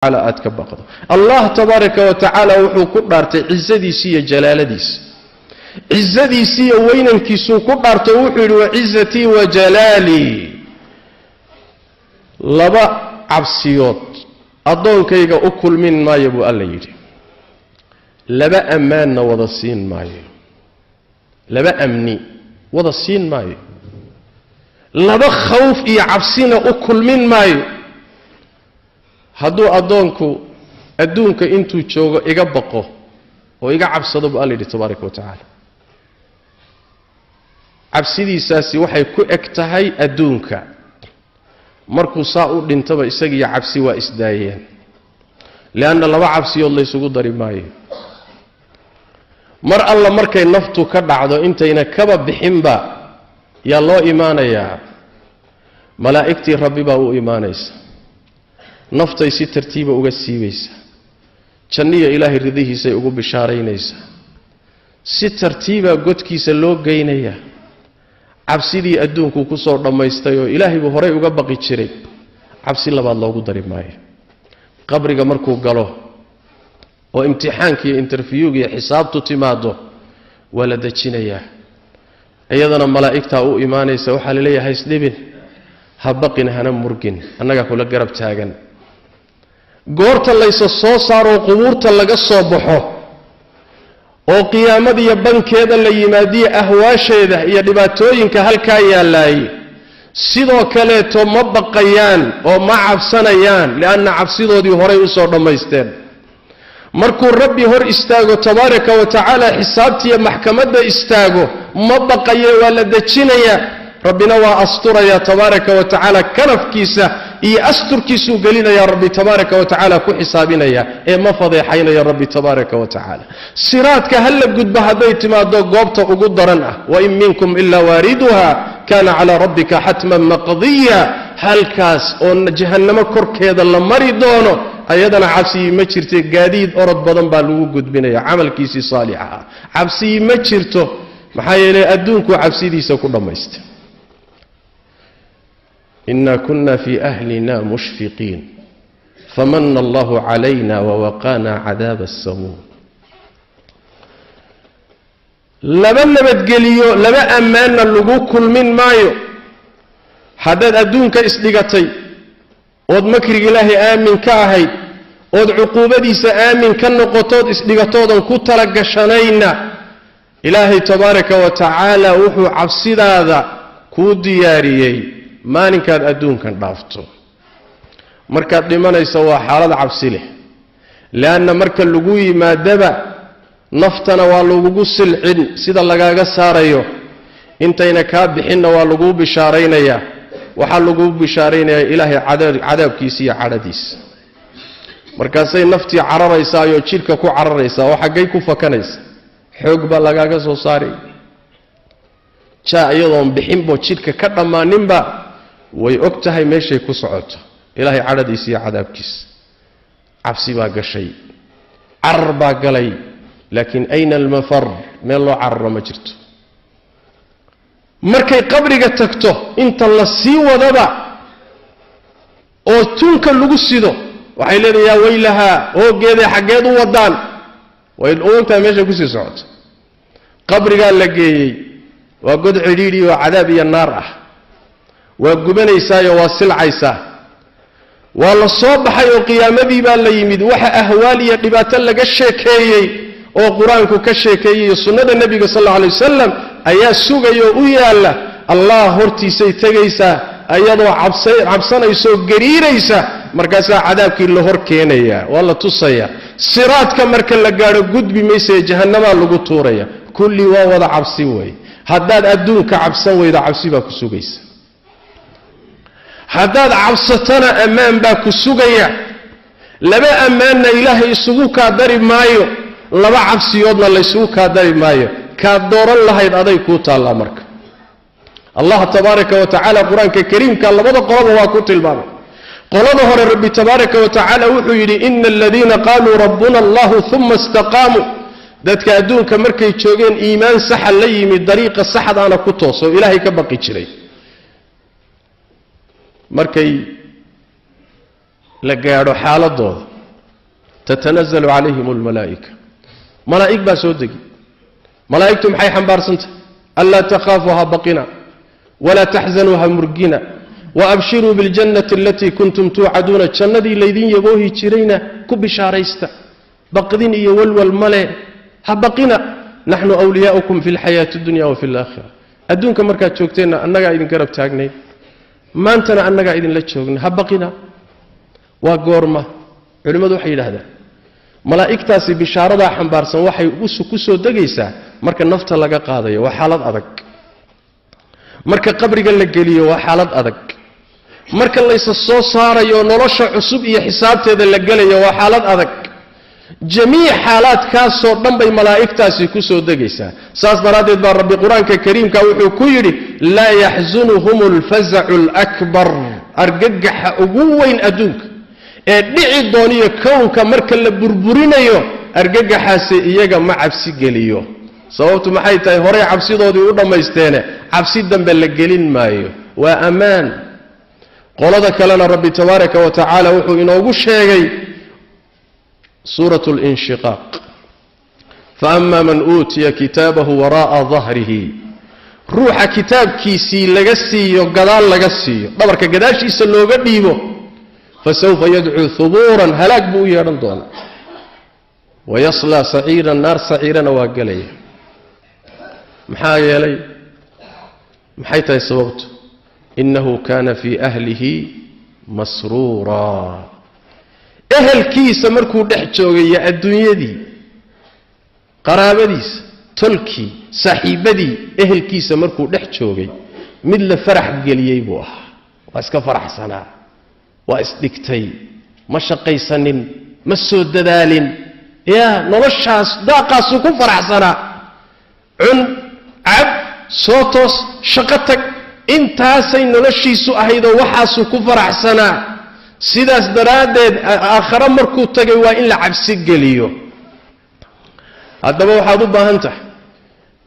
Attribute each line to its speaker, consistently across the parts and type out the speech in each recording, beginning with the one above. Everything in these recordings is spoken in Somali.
Speaker 1: Aad ka baqdo. Allah tabaaraka wa tacaala wuxuu ku dhaartay cizadiisi iyo jalaaladiisa, cizadiisi iyo weynankiisuu ku dhaarto. Wuxuu yidhi: "Wacizatii wa jalaalii, laba cabsiyood addoonkayga u kulmin maayo," buu Alla yidhi, "laba ammaanna wada siin maayo, laba amni wada siin maayo, laba khawf iyo cabsina u kulmin maayo. Hadduu addoonku adduunka intuu joogo iga baqo oo iga cabsado," buu Alla yidhi tabaaraka wa tacaala, "cabsidiisaasi waxay ku eg tahay adduunka. Markuu saa u dhintaba, isagiiyo cabsi waa isdaayeen, lianna laba cabsiyood laysugu dari maayo. Mar alla markay naftu ka dhacdo, intayna kaba bixinba, yaa loo imaanayaa? Malaa'igtii Rabbi baa u imaanaysa, naftay si tartiiba uga siibaysa, janniya Ilaahay ridihiisay ugu bishaaraynaysaa, si tartiibaa godkiisa loo geynayaa. Cabsidii adduunkuu ku soo dhammaystay oo Ilaahay buu horay uga baqi jiray, cabsi labaad loogu dari maayo. Qabriga markuu galo oo imtixaanka iyo interviewga iyo xisaabtu timaado, waa la dejinayaa. Iyadana malaa'igtaa u imaanaysa. Waxaa la leeyahay: 'Isdhibin, ha baqin, hana murgin, annagaa kula garab taagan.' Goorta laysa soo saaroo qubuurta laga soo baxo oo qiyaamadiiyo bankeeda la yimaadiyo, ahwaasheeda iyo dhibaatooyinka halkaa yaallaayey, sidoo kaleeto ma baqayaan oo ma cabsanayaan, lianna cabsidoodii horay usoo dhammaysteen. Markuu Rabbi hor istaago tabaaraka wa tacaala, xisaabtiiyo maxkamadda istaago, ma baqaye, waa la dejinayaa. Rabbina waa asturaya tabaaraka wa tacaala, kanafkiisa iyo asturkiisuu gelinaya Rabbi tabaaraka wa tacaala, ku xisaabinaya ee ma fadeexaynaya Rabbi tabaaraka wa tacaala. Siraadka ha la gudbo hadday timaado, goobta ugu daran ah, wain minkum ilaa waariduha kaana calaa rabbika xatman maqdiya, halkaas oo jahannamo korkeeda la mari doono, ayadana cabsigii ma jirto. Gaadiid orod badan baa lagu gudbinaya, camalkiisii saalix ahaa. Cabsigii ma jirto, maxaa yeelay adduunkuu cabsidiisa ku dhammaystay. Ina kuna fii ahlina mushfiqiin famana allahu calayna wawaqaana cadaaba asamuum. Laba nabadgeliyo, laba ammaanna lagu kulmin maayo. Haddaad adduunka isdhigatay ood makriga Ilaahay aamin ka ahayd, ood cuquubadiisa aamin ka noqotood isdhigatoodan ku talagashanayna, Ilaahay tabaaraka wa tacaala wuxuu cabsidaada kuu diyaariyey maalinkaad adduunkan dhaafto. Markaad dhimanayso waa xaalad cabsi leh, leanna marka lagu yimaadaba naftana waa lagugu silcin sida lagaaga saarayo, intayna kaa bixinna waa laguu bishaaraynayaa. Waxaa laguu bishaaraynayaa Ilaahay cadaabkiisa iyo cadhadiisa. Markaasay naftii cararaysaayoo jidhka ku cararaysaa oo xaggay ku fakanaysa? Xoog baa lagaaga soo saaray. Jaa iyadoon bixinboo jidhka ka dhammaaninba way og tahay meeshay ku socoto: Ilaahay cadhadiisa iyo cadaabkiisa. Cabsi baa gashay, carar baa galay, laakiin ayna almafar? Meel loo cararo ma jirto. Markay qabriga tagto, inta la sii wadaba oo tunka lagu sido, waxay leedahay: "Yaa weylahaa, hooggeeday, xaggeed u wadaan?" Way ogtahay meeshay kusii socoto. Qabrigaa la geeyey, waa god cidhiidhi oo cadaab iyo naar ah, waa gubanaysaayoo waa silcaysaa. Waa la soo baxay oo qiyaamadii baa la yimid. Waxa ahwaal iyo dhibaato laga sheekeeyey oo Qur-aanku ka sheekeeyey iyo sunnada Nebiga sal alla alay wasalam ayaa sugaya oo u yaalla. Allah hortiisay tegaysaa iyadoo cabsanaysoo gariiraysa. Markaasaa cadaabkii la hor keenayaa, waa la tusayaa. Siraadka marka la gaadho, gudbi maysae, jahannamaa lagu tuuraya. Kulli waa wada cabsi wey. Haddaad adduunka cabsan weydo, cabsi baa ku sugaysa. Haddaad cabsatona, ammaan baa ku sugaya. Laba ammaanna Ilaahay isugu kaa dari maayo, laba cabsiyoodna laysugu kaa dari maayo. Kaad dooran lahayd aday kuu taallaa. Marka Allah tabaaraka wa tacaala Qur-aanka kariimka labada qoloba waa ku tilmaamay. Qolada hore, Rabbi tabaaraka wa tacaala wuxuu yidhi: "Ina aladiina qaaluu rabbuna allahu uma istaqaamuu." Dadka adduunka markay joogeen iimaan saxa la yimid, dariiqa saxdaana ku tooso, Ilaahay ka baqi jiray, markay la gaadho xaaladooda Tatanazalu calayhim almalaa'ika, malaa'ig baa soo degi. Malaa'igtu maxay xambaarsantahay? Anlaa takhaafuu, ha baqina, walaa taxzanuu, ha murgina, waabshiruu biاljannati alatii kuntum tuucaduuna, jannadii laydin yaboohi jirayna ku bishaaraysta. Baqdin iyo walwal male, ha baqina. Naxnu wliyaa'ukum fi lxayaati اdunya wa fi alaakhira. Adduunka markaad joogteenna annagaa idin garab taagnay, maantana annagaa idinla joogna, ha baqina. Waa goorma? Culimmadu waxay yidhahdaan malaa'igtaasi bishaaradaa xambaarsan waxay ku soo degaysaa marka nafta laga qaadayo, waa xaalad adag. Marka qabriga la geliyo, waa xaalad adag. Marka laysa soo saarayo, nolosha cusub iyo xisaabteeda la gelayo, waa xaalad adag. Jamiic xaalaadkaasoo dhan bay malaa'igtaasi ku soo degaysaa. Saas daraaddeed baa Rabbi Qur-aanka kariimka wuxuu ku yidhi: laa yaxsunuhum alfazacu alakbar. Argagaxa ugu weyn adduunka ee dhici dooniyo kownka marka la burburinayo, argagaxaasi iyaga ma cabsi geliyo. Sababtu maxay tahay? Horey cabsidoodii u dhammaysteene, cabsi dambe la gelin maayo, waa ammaan. Qolada kalena Rabbi tabaaraka wa tacaala wuxuu inoogu sheegay suurat linshiqaaq: faama man uutiya kitaabahu waraa'a dahrihi. Ruuxa kitaabkiisii laga siiyo gadaal, laga siiyo dhabarka gadaashiisa looga dhiibo, fasawfa yadcuu hubuuran, halaag buu u yeedhan doonaa, wayaslaa saciiran, naar saciirana waa gelaya. Maxaa yeelay? Maxay tahay sababtu? Innahu kaana fii ahlihi masruuraa. Ehelkiisa markuu dhex joogaya, adduunyadii, qaraabadiisa, tolkii, saaxiibbadii, ehelkiisa markuu dhex joogay, mid la farax geliyey buu ahaa. Waa iska faraxsanaa, waa isdhigtay, ma shaqaysanin, ma soo dadaalin, yaa noloshaas daaqaasuu ku faraxsanaa. Cun, cab, soo toos, shaqo tag, intaasay noloshiisu ahaydoo waxaasuu ku faraxsanaa. Sidaas daraaddeed aakhare markuu tagay waa in la cabsi geliyo. Haddaba waxaad u baahan tahay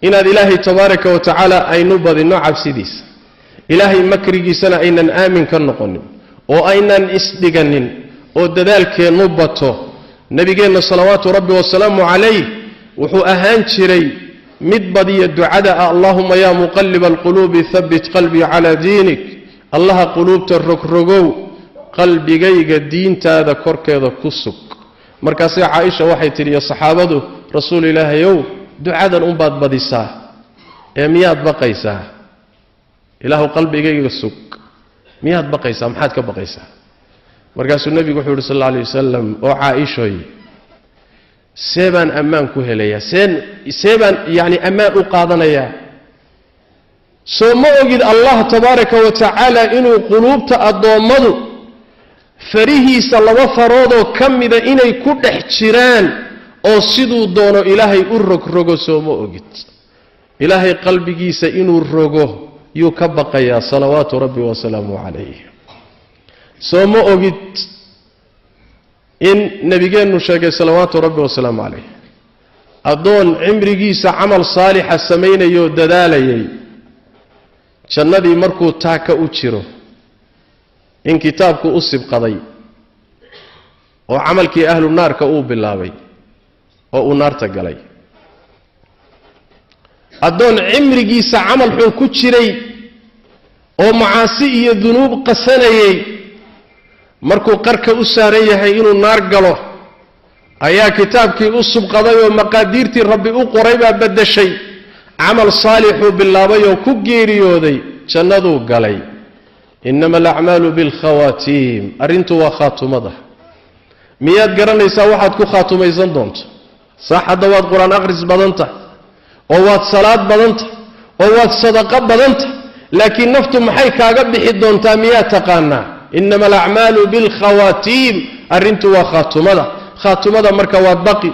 Speaker 1: inaad Ilaahay tabaaraka wa tacaala aynu badinno cabsidiisa, Ilaahay makrigiisana aynan aamin ka noqonin oo aynan isdhiganin oo dadaalkeennu bato. Nebigeenna salawaatu Rabbi wasalaamu calayh wuxuu ahaan jiray mid badiya ducada ah: "Allahuma yaa muqaliba alquluubi, habbit qalbii calaa diinik." Allaha quluubta rogrogow, qalbigayga diintaada korkeeda ku sug. Markaasay Caaisha waxay tidhi iyo saxaabadu: "Rasuul Ilaahayow, ducadan unbaad badisaa ee miyaad baqaysaa? Ilaahu qalbigayga sug, miyaad baqaysaa? Maxaad ka baqaysaa?" Markaasuu nebigu wuxuu yidhi sal alla alay wasalam: "Oo Caaishoy, see baan ammaan ku helayaa? See baan yacni ammaan u qaadanayaa? Soo ma ogid Allah tabaaraka wa tacaala inuu quluubta addoommadu farihiisa laba faroodoo ka mida inay ku dhex jiraan oo siduu doono Ilaahay u rogrogo? Soo ma ogid Ilaahay qalbigiisa inuu rogo yuu ka baqayaa?" Salawaatu Rabbi wasalaamu calayh. Soo ma ogid in nebigeennu sheegay salawaatu Rabbi wasalaamu calayh addoon cimrigiisa camal saalixa samaynayoo dadaalayay, jannadii markuu taaka u jiro in kitaabku u sibqaday oo camalkii ahlu naarka uu bilaabay oo uu naarta galay? Addoon cimrigiisa camal xun ku jiray oo macaasi iyo dunuub qasanayay, markuu qarka u saaran yahay inuu naar galo ayaa kitaabkii u subqaday oo maqaadiirtii Rabbi u qoray baa baddashay. Camal saalixuu bilaabay oo ku geeriyooday, jannaduu galay. Innama alacmaalu bilkhawaatiim, arrintu waa khaatumada. Miyaad garanaysaa waxaad ku khaatumaysan doonto? Sax, hadda waad Qur-aan akhris badan tahay oo waad salaad badan tahay oo waad sadaqo badan tahay, laakiin naftu maxay kaaga bixi doontaa miyaad taqaanaa? Innama alacmaalu bilkhawaatiim, arrintu waa khaatumada. Khaatumada marka waad baqi,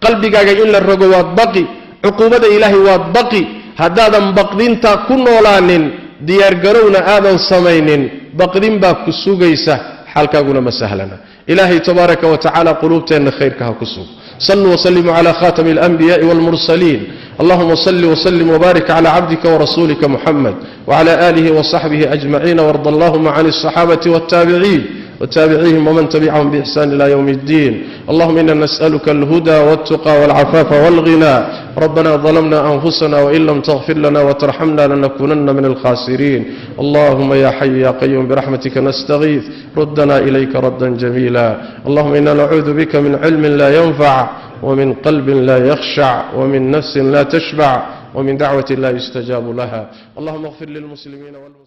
Speaker 1: qalbigaaga in la rogo waad baqi, cuquubada Ilaahay waad baqi. Haddaadan baqdinta ku noolaanin, diyaargarowna aadan samaynin, baqdin baa ku sugaysa, xaalkaaguna ma sahlana. Ilaahay tabaaraka wa tacaala quluubteenna khayrka ha ku sugo. Saluu wslimuu cala khatami alanbiyaءi wاlmursaliin. Allahuma salli wslim wbaarik cla cabdika wrasuulika Muxamed wcla alihi wsaxbihi ajmaciin, warda allahuma can الصaxaabati wاltaabiciin. وتابعيهم ومن تبعهم بإحسان إلى يوم الدين. اللهم إنا نسألك الهدى والتقى والعفاف والغنى. ربنا ظلمنا أنفسنا وإن لم تغفر لنا وترحمنا لنكونن من الخاسرين. اللهم يا حي يا قيوم برحمتك نستغيث، ردنا إليك ردا جميلا. اللهم إنا نعوذ بك من علم لا ينفع، ومن قلب لا يخشع، ومن نفس لا تشبع، ومن دعوة لا يستجاب لها. اللهم اغفر للمسلمين والمسلمين.